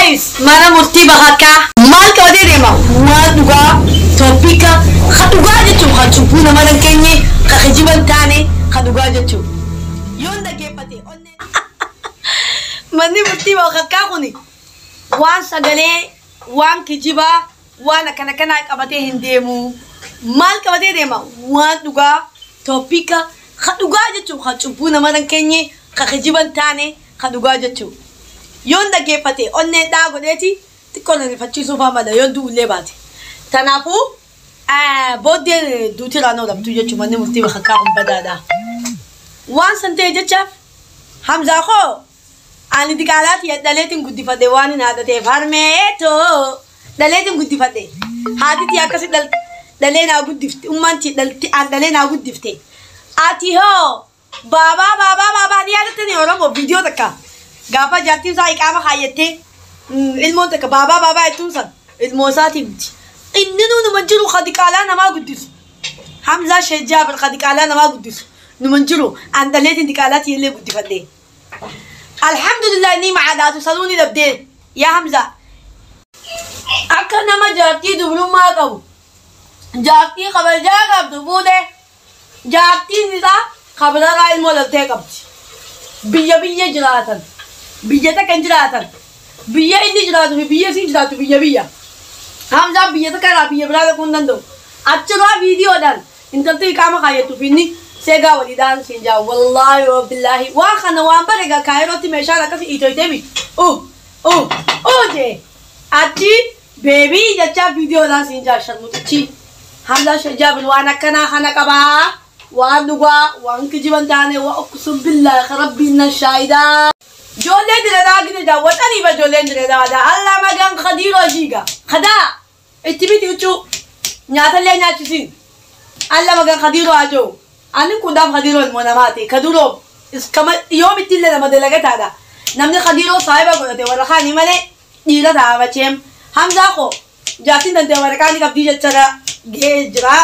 Guys, mana murtii bakakkaa maal qabatee deema? Waan dhugaa topic ka dhugaa jechuun kan cubbuu nama hin keenye, ka kijiba hin taane, ka dhugaa jechuun. Yoon dhaggeeffate onnee. Manni murtii bakakkaa kuni waan sagalee, waan kijibaa, waan akkana kanaa qabatee hin deemu. Maal qabatee deema? Waan dhugaa topic ka dhugaa jechuun kan cubbuu nama hin keenye, ka kijiba hin taane, ka dhugaa jechuun. Yoon dhaggeeffate onnee dhaa godheeti xiqqoo na rifachiisuuf amala yoon du'ullee baate. Kanaafuu booddeen duuti raanoo dhabdu jechuun manni murtii bakakkaa kun badaadha. Waan san ta'e jechaaf Hamzaa koo ani diqaalaati dhaleetiin guddifadhe waan hin haadhateef harmeetoo dhaleetiin guddifadhe. Haati tiyya akkasi dhalee naa guddifte, ummaan tiyya dhalti an dhalee naa guddifte. Ati hoo baabaa baabaa baabaa ni yaadattanii Oromoo viidiyoo takka gaafa jaartiin isaa iqaama kaayyattee ilmoon takka baabaa baabaa jettuun san ilmoo isaatii miti. Inni nuu numa jiru ka diqaalaa namaa guddisu. Hamzaa Sheekh Jaabir ka diqaalaa namaa guddisu numa jiru, an dhaleetiin diqaalaa tiyyallee guddifadhe. Alhamdulillah, ni macaadhaatu sanuu ni dhabdee yaa Hamzaa. Akka nama jaartii dubrummaa qabu, jaartii kabajaa qabdu fuudhee, jaartiin isaa kabirarraa ilmoo dhaltee qabdi. Biyya biyya jiraatan, biyya takka hin jiraatan, biyya inni jiraatu fi biyya isiin jiraattu biyya biyya. Hamzaan biyya takka irraa biyya biraa dhaquu hin danda'u. Achirraa viidiyoodhaan intalti iqaama kaayyattuu fi inni seegaa waliidhaan siin jaa, wallaahi wa billaahi, waan kana waan bare egaa kaayirootti meeshaan akkasii iitoytee miti. Jee achi baby jechaa viidiyoodhaan siin jaa sharmuxichi. Hamzaa Sheekh Jaabir waan akkanaa kana qabaa. Waan dhugaa, waan kijiban taane, waa uqsum billaahi rabbiin nan shaayidaa. Ijoollee diredaa gina daawwatanii ba ijoolleen diredaa da Allah magan khadiiroo jiiga. Kadaa itti miti huccuu nyaatallee nyaachisiin. Allah magan khadiiroo haa jiru. Ani kundaaf khadiiroo ilmoo namaati. Kaduroo iskama yoomitti illee nama dalagataadha. Namni khadiiroo saahiba godhate warra kaanii malee dhiira ta'a macheem. Hamzaa koo jaartiin tantee waraqaa ni qabdii jechara gahee jira.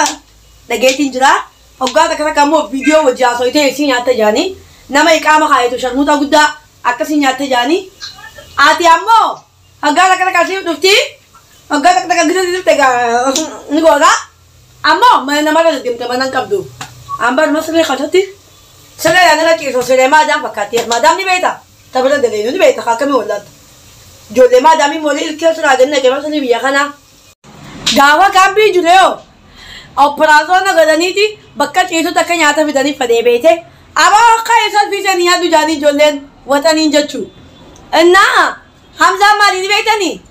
Dhageetiin jira. Hoggaa takka takka immoo viidiyoo wajji haasoytee isii nyaatta jaanii, nama iqaama kaayetu sharmuuxa guddaa akkasii nyaatte jaanii. Ati ammoo hoggaa takka takka asii dhufti, hoggaa takka takka gisa dhufte ni goota. Ammoo mana namarra deddeemte mana hin qabdu. Ambar masrii keessatti siree ani irra ciisu siree maadaam fakkaatti. Maadaam ni beekta? Tabira daleenu ni beekta akkamii wallaalta? Ijoollee maadaamii moolii ilkee siraa jennee qeema sirrii biyya kanaa. Gaafa kaambii jiru yoo operaasyoona godhaniiti bakka ciisutti akka nyaata fidanii fedhee beekte. Aboo akka salfii seenii nyaadhu jaanii ijoolleen waxaniin jechuu. Innaa Hamzaan maalii ni beektanii?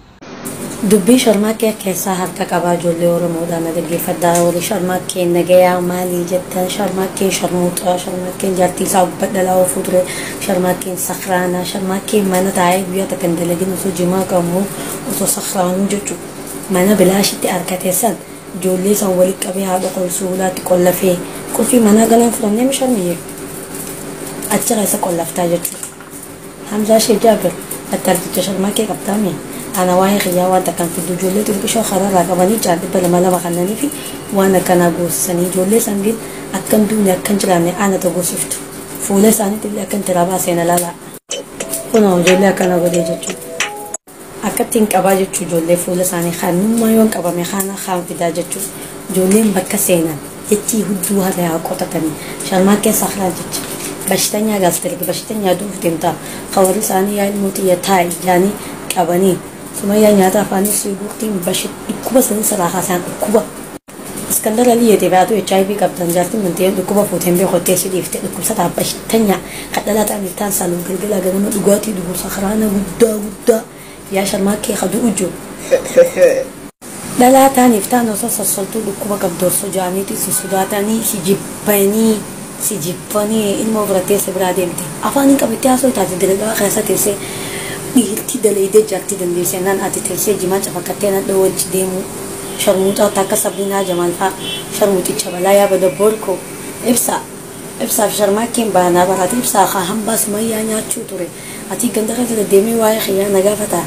Dubbii sharmaakkee keessaa harka qabaa, ijoollee Oromoodhaan na dhaggeeffadhaa. Walii sharmaakkeen nagayaa maalii jettan? Sharmaakkeen sharmuuxaa, sharmaakkeen jaartii isaa gubbaa dhalaa oofuu ture, sharmaakkeen sakraanaa, sharmaakkeen mana taa'ee guyyaa takka hin dalagin osoo jimaa qabu osoo sakraanuu jechuudha. Mana bilaashitti harkate san ijoollee san walitti qabee haadha qolsuulaatti qollafee qulfii manaa ganaan fudhannee misharmiyyee achi keessa qollaftaa jechuudha. Hamzaa Sheekh Jaabir attarticha sharmaakkee qabtaami. Ana waa'ee kiyyaa waan takkaan fiddu, ijoollee xixiqqishoo karaarraa qabanii caan 200 200 kannanii fi waan akkanaa goosisanii ijoollee sangin akkan duune akkan jiraanne ana goosiftu. Fuula isaaniitti illee akkan tiraa baaseen ilaalaa. Kunoo ijoollee akkana godhee jechuudha. Akkatti hin qabaa jechuu ijoollee fuula isaanii kaanummaa yoon qabame kana kaan fidaa jechuudha. Ijoolleen bakka seenan jechi hudduu harree haa qotatanii sharmaakkee sakraa jecha. በሽተኛ gastric በሽተኛ duuf deemta kawarri isaanii yaa ilmoo xiyya taa'i jaanii qabanii sumayyaa nyaata afaanii si guurtiin dhukkuba sanii sirraa kaasaan dhukkuba. Iskandar Aliyyeeti baatu HIV qabdan, jaartiin mantee dhukkuba fuuteen beekottee si dhiifte dhukkubsataa በሽተኛ kadhalaa ta'aniif ta'an saaluu galgala ganama dhugaatii dhugu sakraana guddaa guddaa yaa sharmaakkee kaduu ujjo. Dhalaa ta'aniif ta'an osoo sassoltuu dhukkuba qabdu osoo jaaniitu si sodaatanii si jibbanii si jibbanii ilmoo biratee si biraa deemte. Afaan hin qabattee haasoo taate dalagaa keessa teessee dhiirtii dalaydee jaartii dandeessee naan ati teessee jimaa cafakkattee nan dhawoo wajji deemu. Sharmuuxaa takka Sabriinaa Jamaal fa'aa sharmuuxicha balaa yaa borko ibsa ibsaaf sharmaakkeen baanaa baraate ibsaa haa hambaa sumayyaa nyaachuu ture. Ati ganda keessa deddeemee waa'ee xiyyaa na gaafata.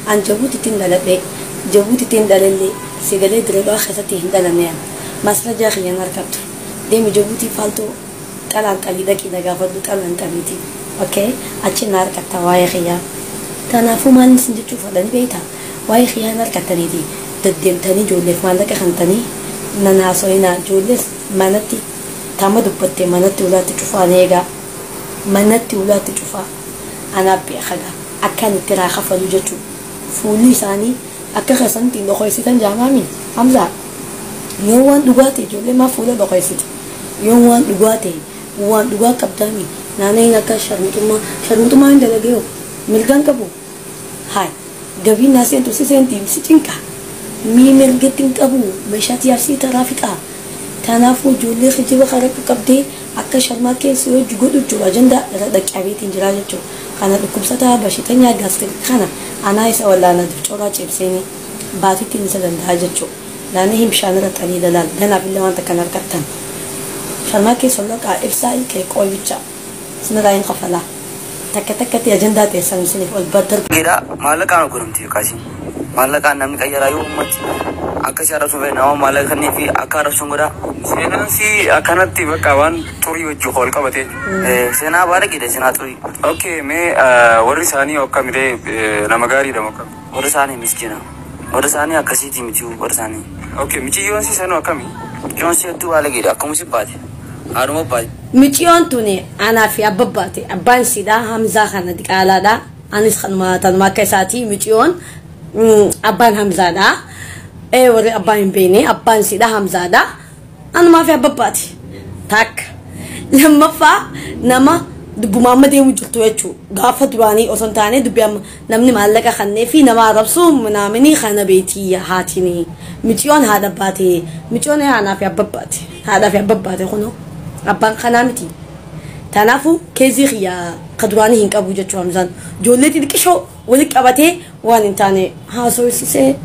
An Jabuutittiin dhaladhe, Jabuutittiin dhalallee sigalee Dirreedhaa keessatti hin dhalanne, masrajaa kiyyaan harkattu. Deemi Jabuutii faaltoo xalaan xalii dhaqii na gaafadhu xalaan xaliiti. Okay, achi na harkatta waa'ee xiyyaa. Kanaafuu maal isin jechuuf fadhanii beektaa? Waa'ee khiyaana harkattaniiti deddeemtanii ijoolleef maallaqa kantanii nanaasoinaa ijoollees manatti tama dubbatte manatti ulaatti cufaa eegaa manatti ulaatti cufaa anaaf beekagaa akkaan itti raafalu jechuudha. Fuulli isaanii akka keessanitti dhokoysitan jaamaami Hamzaa yoo waan dhugaa ta'e ijoollee maa fuula dhokoysite yoo waan dhugaa ta'e waan dhugaa qabdaami naannoo akka sharmuxummaa sharmuxummaa hin dalagee yoo mirgaan qabu haay gabiin naa seentu si seentii si cinqa mii mirgatti hin qabu meeshaa tiyaarsii taraa fixaa kanaafuu ijoollee kijiba karaa qabdee akka sharmaa keessa yoo godhu jiru ajandaa irra dhaqqabeetiin jira jechuudha. Kana dhukkubsataa bashitanyaa gaastirik kana anaa isa wallaana coraa cibseenii baatittiin isa danda'a jechuudha. Naannoo hin bishaan irra xalii lalaan ganaaf illee wanta kana harkattan. Sharmaa keessa loqaa ibsaa ilkee qooyicha sinirraa hin kafalaa. Takka takkatti ajandaa teessan isiniif ol baddar. Geedhaa maallaqaan hoogganamti yookaas maallaqaan namni qayyaraa yoo ummati akka si arrabsuun fedhe nama maallaqa kanneen fi akka arrabsuun godhaa. Seenaan si akkanatti bakka waan xurii wajjin wal qabatee. Seenaa baala geedha seenaa xurii. Okay, mee warri isaanii akkamidee nama gaariidha moo akkami? Warri isaanii miskiina. Warri isaanii akkasiiti miti warri isaanii. Okay, miciyyoon si sanuu akkami? Miciyyoon si hedduu baala geedha akkuma si baate. Haadhuma baate. Miciyyoon tuni anaa fi abba baate abbaan siidhaa Hamzaa kana diqaalaadha. Anis kanuma tanuma akka isaati miciyyoon abbaan Hamzaadha. Warri abbaan hin beekne abbaan siidhaa Hamzaadha. Anumaa fi abba baate. Takka. Lammaffaa nama dubbuma amma deemu jirtu jechuudha. Gaafa duraanii osoo hin taane dubbi amma namni maallaqa kannee fi nama arrabsu naamini kana beetii haatini. Miciyyoon haadha baate. Miciyyoon haadhaa fi abba baate. Haadhaa fi abba baate kunoo. Abbaan kanaa miti. Kanaafuu keezii xiyyaa ka duraanii hin qabu jechuudha Hamzaan. Ijoollee xixiqqishoo walitti qabatee waan hin taane haasofsiisee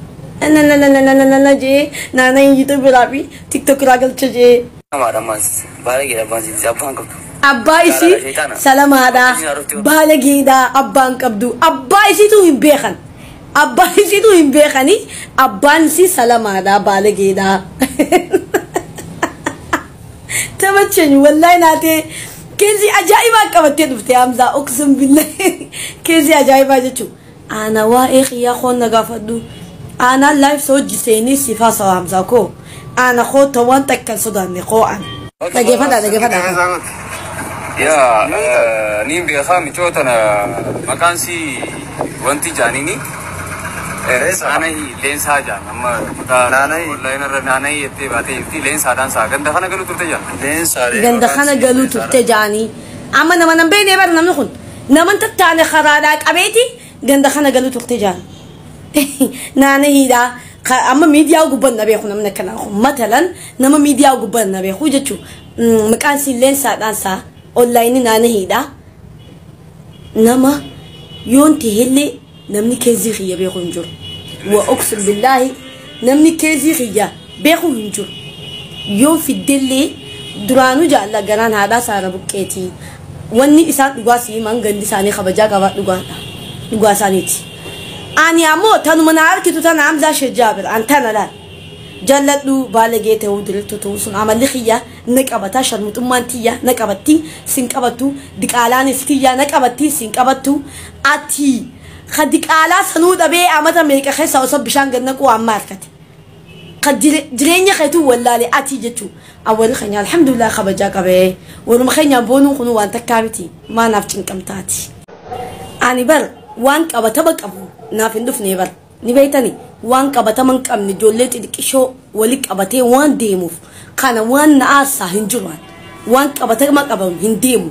na jee naannoo YouTube irraa fi TikTok irraa galcha jee. Namaadha ammas baala geedha abbaan siiti abbaan qabdu. Abbaa isii salamaadha baala geedhaa abbaan qabdu abbaa isiitu hin beekan abbaa isiitu hin beekani abbaan isii salamaadha baala geedhaa. ተመቸኝ ወላሂ ናቴ ከዚህ አጃኢባ ቀበቴ ዱፍቴ አምዛ ኦክስም ቢላሂ ከዚህ አጃኢባ ጀቹ አና ዋኤ ኺያ ኾን ነጋፈዱ አና ላይፍ ሶጅ ሴኒ ሲፋ ሰው አምዛ ኮ አና ኾ ተዋን ተከል ሶዳኒ ኾ አን ደገፈዳ ደገፈዳ Yaa niin beekaa micoo tana maqaan si wanti jaaniini naanayi leensaa jaan amma maqaa onlaayinii irra naanayi jettee baatee jirti leensaadhaan saa ganda kana galuu turte jaan. Ganda kana galuu turte jaanii amma nama nan beekne bara namni kun naman tattaane karaadhaa qabeeti ganda kana galuu turte jaan naanayiidha amma miidiyaa gubbaan na beeku namni akkanaa kun matalan nama miidiyaa gubbaan na beeku jechuun maqaan si leensaadhaan saa onlaayinii naanayiidha nama yoon tahillee namni keezii xiyya beeku hin jiru. وأقسم بالله نمني كيزي خيا بيخو هنجر يوم في الدلي درانو جعل جران هذا سارة بكيتي واني إسان دقاسي من عندي ساني خبجا قبا دقاسانيتي أني أمو تانو منار كتو تانا عمزا شجابر أن تانا لا جلتلو بالجيته ودلتو توصل عمل خيا نكبتا شرمت أمانتيا نكبتي سنكبتو دقالان استيا نكبتي سنكبتو أتي خدك آلا سنود أبي أمتا ميك خيسا وصب بشان قدنك وعماركت قد جريني خيتو ولا لي أتي جتو أول خينا الحمد لله خبجاك أبي ورم خينا بونو خنو وانت كابتي ما نافتين كم تاتي أني بر وانك أبا تبك أبو نافين دفني بر نبيتني وانك أبا تمنك أمني جوليت إدك إشو ولك أبا تي وان ديموف كان وان نعاسا هنجروان وانك أبا تمك أبو هنديمو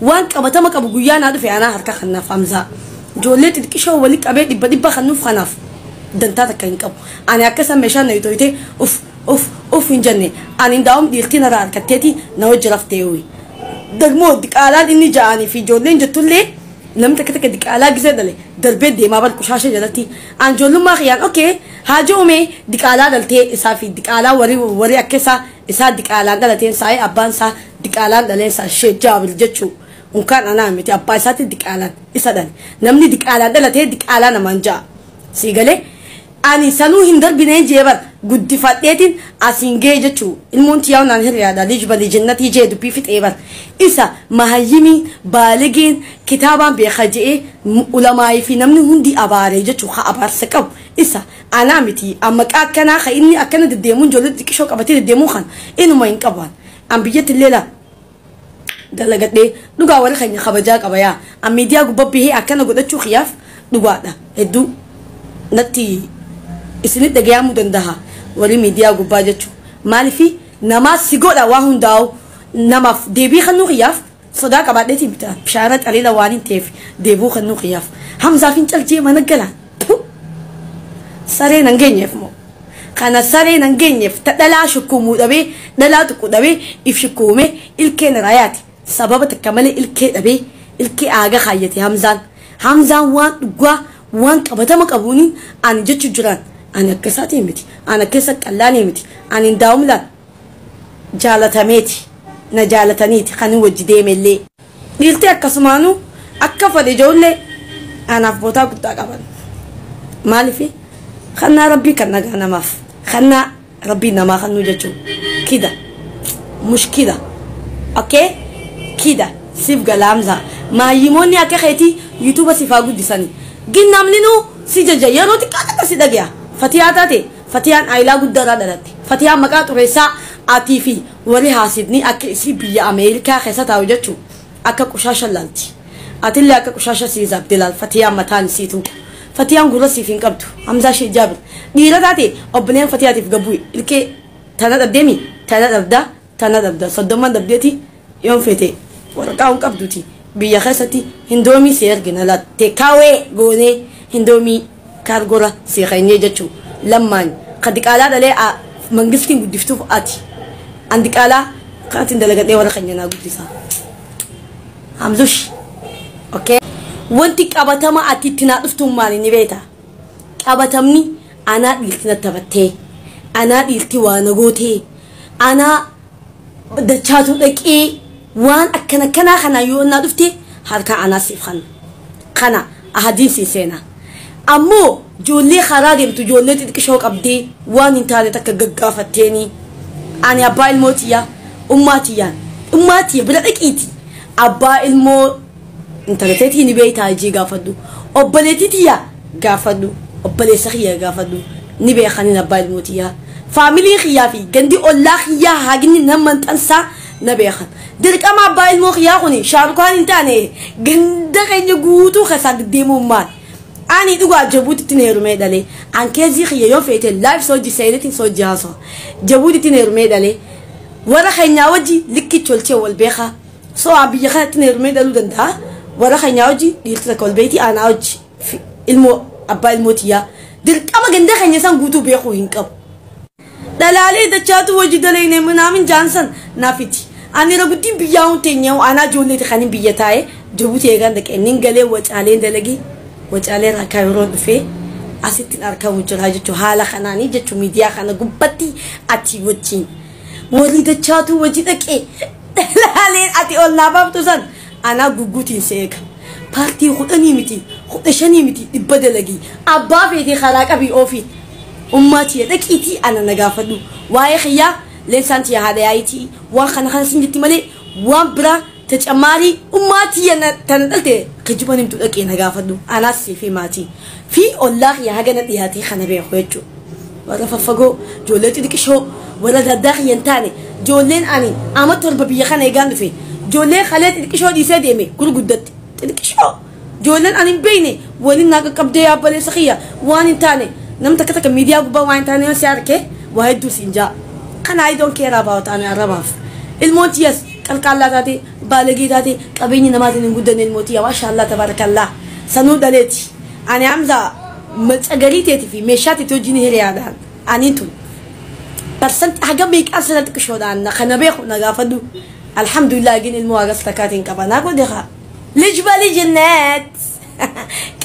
وانك أبا تمك أبو قيانا دفي أنا هركا خنا فامزا ijoollee xixiqqishoo walitti qabee dhibba dhibba kanuuf kanaaf dantaa takka hin qabu. Ani akkasa meeshaa na itooyitee uf uf uf hin jenne ani daa'um dhiirtii narraa harkatteeti na wajji raftee ho'i. Dagmoo diqaalaan inni ja'anii fi ijoolleen jettullee namni takka takka diqaalaa gisee dhale darbee deemaa bar qushaasha jalatti. An ijoollummaa kiyyaan okee haa je'ume diqaalaa dhaltee isaa fi diqaalaa warri akka isaa diqaalaan dhalateen saa'ee abbaan isaa diqaalaan dhaleen isaa shee jaabil jechuu. Unkaan anaa miti abbaa isaatti diqaalaan isa dhale namni diqaalaan dhalatee diqaalaa namaan ja'a sii galee ani sanuu hin darbineen jee bar Guddifadheetiin asiin ga'e jechuun ilmoon tiyyaa naan hiriyaadha lijbali jannatii jee dubbii fixee bar isa mahayyimiin baaligeen kitaabaan beeka je'ee ulamaayii fi namni hundi abaaree jechuun haa abaarsa qabu isa anaa miti maqaa akkanaa ka inni akkana deddeemuun ijoollee xixiqqishoo qabatee deddeemuu kan inuma hin qaban an biyyatti illee laa dalagadhee dhugaa warra keenya kabajaa qaba yaa an miidiyaa gubbaa bihee akkana godhachuu xiyaaf dhugaadha hedduu natti isinit dhagayamuu danda'a warri miidiyaa gubbaa jechuun maaliif namaa si godha waa hundaa'u namaaf deebii kennuu xiyyaaf sodaa qabaadheetii bita bishaara xaliila waan hin ta'eef deebuu kennuu xiyyaaf Hamzaaf hin calchee mana galaan saree nan geenyeef moo kana saree nan geenyeef ta dhalaa shukkuumuu dhabee dhalaa tuquu dhabee if shukkuumee ilkeen raayaati sababa takka malee ilkee dhabee ilkee aaga kaayyate Hamzaan Hamzaan waan dhugaa waan qabatama qabuuni ani jechuu jiraan ani akka isaatii miti ani akka isa qallaanii miti ani daa'umlaan jaalatameeti na jaalataniiti kan wajji deemellee dhiirti akkasumaanuu akka fedhe ijoollee anaaf bootaa guddaa qaban maaliif kannaa rabbii kan nagaa namaaf kannaa rabbii namaa kannuu jechuun kida mushkila okay kida siif galaamsa maayyimoonni akka keetii yuutuuba siifaa guddisanii gin namni nuu si jaja yeroo xiqqaa takka si dhagaya Fatiyaa taate Fatiyaan aayilaa guddaarraa dhalatte Fatiyaan maqaa xureessaa atii fi warri haasidni akka isii biyya Ameerikaa keessa taa'u jechuun akka qushaasha laalti atillee akka qushaasha sii zabde laal Fatiyaan mataan isiitu Fatiyaan gurra siif hin qabdu Hamzaa Shee Jaabir dhiira taate obboleen Fatiyaatiif gabbu'i ilkee tana dhabdeemi tana dhabda tana dhabda soddomman dhabdeeti yoon feete waraqaa hin qabduti biyya keessatti hindoomii si ergina laatte kaawee goonee hindoomii kaargora si keenyee jechuun lammaan ka diqaalaa dhalee mangistiin guddiftuuf ati an diqaalaa kaatiin dalagadhee warra keenya naa guddisaa Hamzush okay wanti qabatama ati itti naa dhuftuun maali ni beektaa qabatamni anaa dhiirti na taphattee anaa dhiirti waa na gootee anaa dachaatu dhaqee waan akkana kanaa kana yoo naa dhufte harka anaa siif kana kana ahadiin si seenaa ammoo ijoollee karaa deemtu ijoollee xixiqqishoo qabdee waan hin taane takka gaggaafatteeni ani abbaa ilmoo tiyyaa ummaa tiyyaan ummaa tiyya bira dhaqiiti abbaa ilmoo intalateetii ni beektaa ijii gaafadhu obboleettii tiyyaa gaafadhu obboleessa kiyya gaafadhu ni beekaniin abbaa ilmoo tiyyaa faamilii kiyyaa fi gandi ollaa kiyyaa haaginni nama maxxansaa na beekan dirqama abbaa ilmoo kiyyaa kuni shaarukaan hin taane ganda keenya guutuu keessaa deddeemuun maal ani dhugaa Jabuutitti heerumee dhalee an keezii kiyya yoo feete laayif soojii seenetiin soojii haasoo Jabuutitti heerumee dhalee warra keenyaa wajji likkichi olchee wal beekaa soo an biyya kanatti heerumee dhaluu danda'a warra keenyaa wajji dhiirti takka wal beekti anaa wajji ilmoo abbaa ilmoo tiyyaa dirqama ganda keenya san guutuu beekuu hin qabu. Dhalaalee dachaatu wajji dalagne minaamin jaansan naafiti ani raguddiin biyyaa hun teenyee anaa ijoolleeti kan hin biyya taa'e Jabuuti eegaan dhaqee nin galee wacaaleen dalagee wacaalee rakkaa yeroo dhufee asittiin argamu jira jechuun haala kanaanii jechuun miidiyaa kana gubbatti ati wajjin warri dachaatu wajji dhaqee dhalaaleen ati ol naa baaftu san anaa gugguutiin seega paartii 10 miti 15 miti 100 dalagii abbaa feetee karaa qabii oofii ummaa tiyya dhaqiitii ana na gaafadhu waa'ee kiyyaa leensaan tiyya haadha yaa'itii waan kana kana sin jetti malee waan biraa ተጨማሪ ummaa tiyya tana dhalte kijiban himtu dhaqee na gaafadhu anaas fi maatii fi ollaa kiyya haga na dhiyaatee kana beeku jechuudha. Warra faffagoo ijoollee xixiqqishoo warra daddaa kiyya hin taane ijoolleen ani ama 7 biyya kana eegaan dhufe ijoollee kalee xixiqqishoo dhiisee deeme gurguddatti xixiqqishoo ijoolleen ani hin beekne waliin naa qaqqabdee yaabaleessa kiyya waan hin taane nam takka takka miidiyaa gubbaa waan hin taane yoo si arge waa hedduu siin jaa kana I don't care about ani arrabaaf ilmoon tiyyas qalqaallaa taate baalagee taate qabeenyi namaatiin hin guddanne ilmoo tiyya maashaallah tabaarakallaa sanuu dhaleeti ani Hamza matsagarii teetii fi meeshaa teetii wajjin hiriyaadhaan aniin tun parsanti haga meeqaan sana xiqqishoodhaan kana beeku na gaafadhu alhamdulillah gin ilmoo hagas takkaatiin qaba naa godhe haa lijbali jennet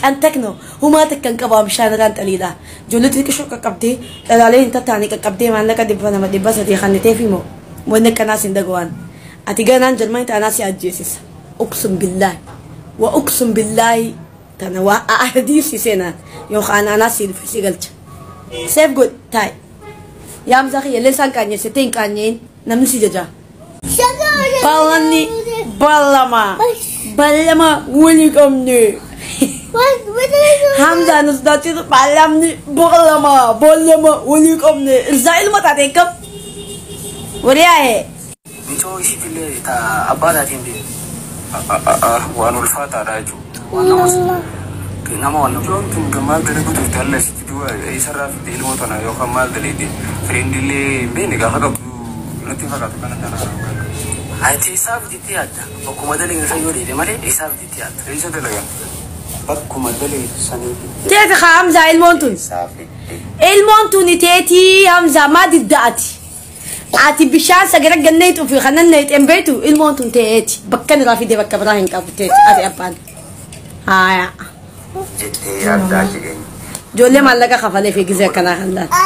qantak no humaa takkan qabaa bishaan irraan xaliidha ijoollee xixiqqishoo qaqqabdee dhalaalee hin tattaane qaqqabdee maallaqa 200 300 kanniteef himoo wanni akkanaas hin dhaga'an ati ganaan jarmanii taanaa si ajjeesisa uqsum billaahi wa uqsum billaahi tana waa ahadii si seenaan yookaan anaa si dhufe si galcha seef godhi taa'i. Yaa Hamzaa kiyya Leensaan qaanyeessitee hin qaanyeen namni si jaja. Ballanni ballama. Ballama walii qabne. Hamzaa nu sodaachisu ballamni ballama ballama walii qabne. Irsaa ilma taate kam? Wariyaa'e. Micoo ishiitillee abbaa taateen beeku. Waan ulfaataadha jechuudha. Waan nama waan nama. Micoon tun maal dalagu turte alla isitti du'a isarraa fidde ilmoo tana yookaan maal daleedde fireendillee hin beekne gaafa qabdu natti fakkaatu kana tana. Ati isaaf jettee yaadda. Bakkuma dalagan san yoo dheede malee isaaf jettee yaadda. Eessa dalagan? Bakkuma daleetu sanii Teeti haa Hamzaa ilmoon tun. isaa fidde. Ilmoon tun teetii Hamzaa maa didda ati? Ati bishaan sagara gannee xufi kanan neexeen beektu ilmoon tun teeti. Bakka irraa fidee bakka biraa hin qabu teeti ati abbaan. Haaya. Jettee yaaddaa jedheen. Ijoollee maallaqa kafalee fi gizee akkanaa kan laata.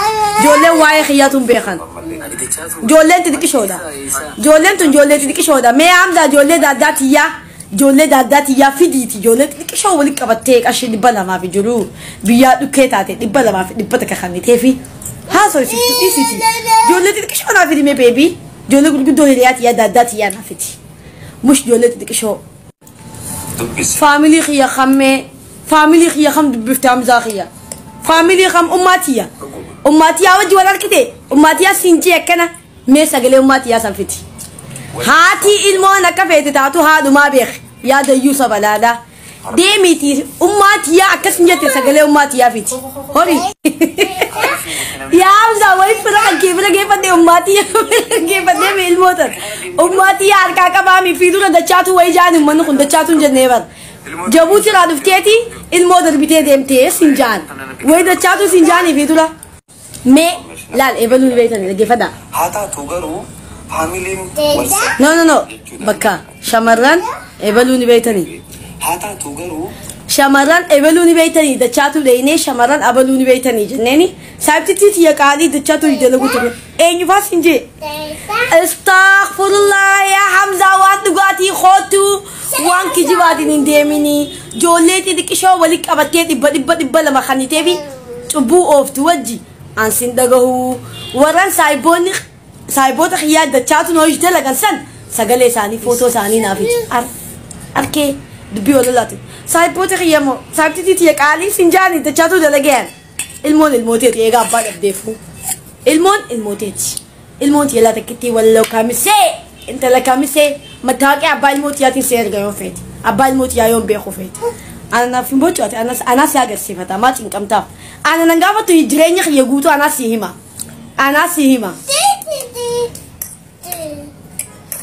Ijoolleen waa'ee xiyyaatuun beekan. Ati dachaatu. Ijoolleen xixiqqishoodha. Ijoolleen tun ijoollee xixiqqishoodha. Mee Hamzaa ijoollee daaddaa tiyyaa. Ijoollee daaddaa tiyyaa fidiiti. Ijoollee xixiqqishoo walitti qabattee qarshii 200 jiru. Biyyaa dhukkee taate 200 100 kannitee fi haasoo isitti dhiisiti. Ijoollee xixiqqishoo naa fidi mee beebii. Ijoollee gurguddoo hiriyaa tiyyaa daaddaa tiyyaa naa fidi. Mush ijoollee xixiqqishoo. Dubbisi. Faamilii kiyya kammee. Faamilii kiyya kam dubbifte Hamzaa kiyya. Faamilii kam ummaatiyya. Ummaatiyyaa wajji wal harkite. Ummaatiyyaa siinjii akkana mee sagalee ummaatiyyaa san fiti. Haati ilmoon akka feete taatu haadhumaa beek. Yaada iyyuu sabalaadha. Deemiiti ummaatiyyaa akkas hin jette sagalee ummaatiyyaa fiti. Hori. Yaa Hamzaa wayi fira kan kee bira geeffadhe ummaatiyyaa bira geeffadhee mee ilmootan. Ummaatiyyaa harkaa qabaami fi dura dachaatu wayi jaan uummanni kun dachaatu hin jennee bara. Jabuuti irraa dhufteeti ilmoo darbitee deemtee sin jaan. Wayi dachaatu sin jaanii fi dura. Mee laal eebaluu ni beektan dhaggeeffadhaa. Haa taatu garuu faamiliin wal No no no bakka shamarran eebaluu ni beektanii. Haa taatu garuu Shamarran eebaluu ni beektanii dachaatu dheenee shamarran abaluu ni beektanii jenneeni. Saayibtitti tiyya qaalii dachaatu dalagu ture. Eenyufaa sin jee? Astaghfirullah yaa Hamzaa waan dhugaatii kootu waan kijibaatiin hin deemini. Ijoollee xixiqqishoo walitti qabattee 100 100 200 kanitee fi cubbuu ooftu wajji ansin dhagahu. Warran saayiboonni saayiboota xiyyaa dachaatu hojii dalagan san sagalee isaanii footoo isaanii naaf iji. Arkee dubbii walolaati. Saayiboota xiyya moo saayibtitii tiyya qaalii sinjaanii dachaatu dalageen. Ilmoon ilmooteeti egaa abbaa dhabdeefu. Ilmoon ilmooteeti. Ilmoon tiyya laata kittii walloo kaamisee intala kaamisee mattaaqee abbaa ilmoo tiyyaatiin see erga yoo feete. Abbaa ilmoo tiyyaa yoo hin beeku feete. Anaaf hin bocu ati anaas si agarsiifata maa cinqamtaaf. Ana nan gaafattu jireenya kiyya guutuu anaas si hima. Anaas si hima.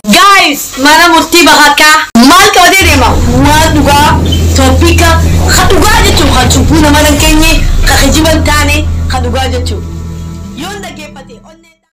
Guys, mana murtii bakakkaa maal qabatee deema? Waan dhugaa toopika ka dhugaa jechuun kan cubbuu nama hin keenye ka kijiban taane ka dhugaa jechuun. Yoon dhaggeeffate onnee.